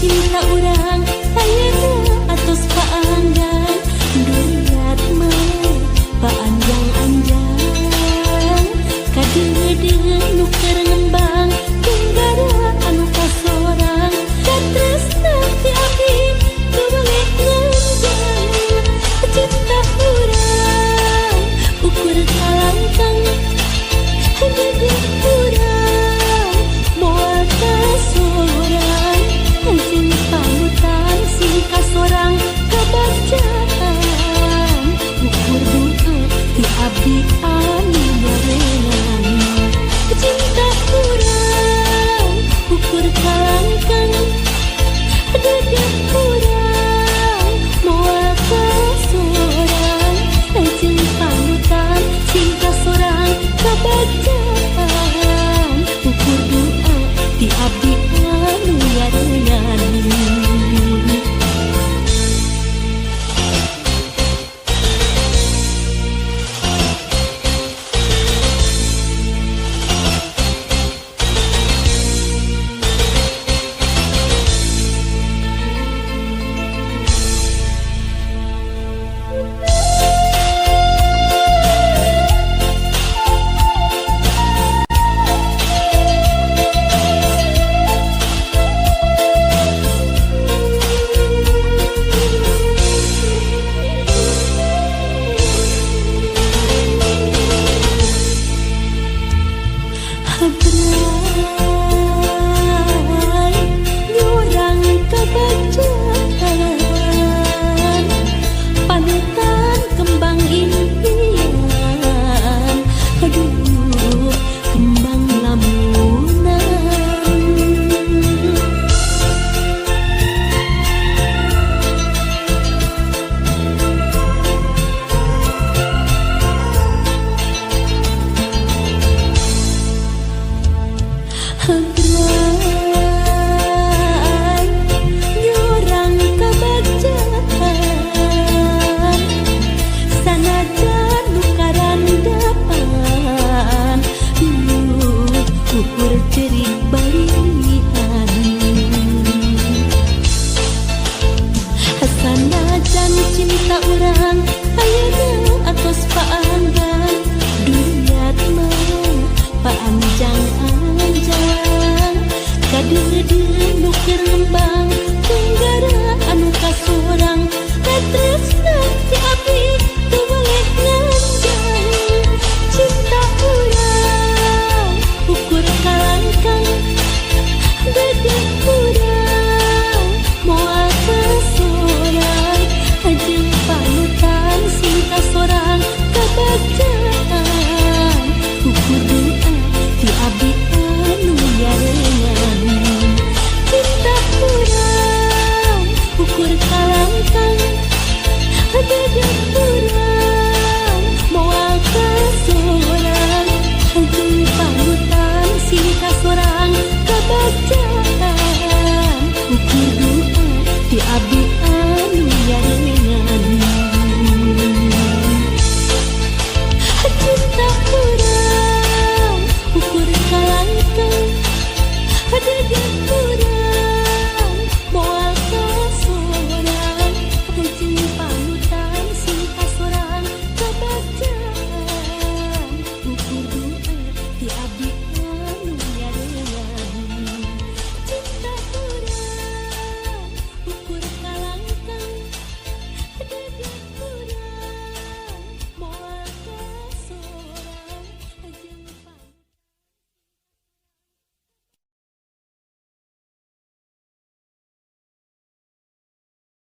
Cinta urang ayeuna atos paanggang, duriat mah paanjang-anjang. Kadeudeuh nu keur ngembang, tenggara anu kasorang. Katresna ti abdi teu boleh nganjang. Cinta urang ukur kalangkang, dedeh urang moal kasorang. Jeung panutan sing kasorang kabacaan, ukur doa ti abdi anu nyarengan. Cinta urang ukur kalangkang, dedeh urang moal kasorang. Jeung panutan sing kasorang kabacaan, ukur doa ti abdi anu nyarengan. Bray nyurang kabacaan, panutan kembang impian, aduh kembang lamunan. Bray nyurang kabacaan, sanajan nu karandapan, ukur ceurik balihan. Sanajan cinta urang ayeuna atos paanggang, duriat mah paanjang-anjang. Kadeudeuh nu keur ngembang, tenggara anu kasorang. Katresna ti abdi teu boleh nganjang. Cinta urang ukur kalangkang, dedeh urang moal kasorang. Jeung panutan sing kasorang kabacaan, ukur doa ti abdi anu nyarengan. Cinta urang ukur kalangkang, dedeh urang moal kasorang. Jeung panutan sing kasorang kabacaan, ukur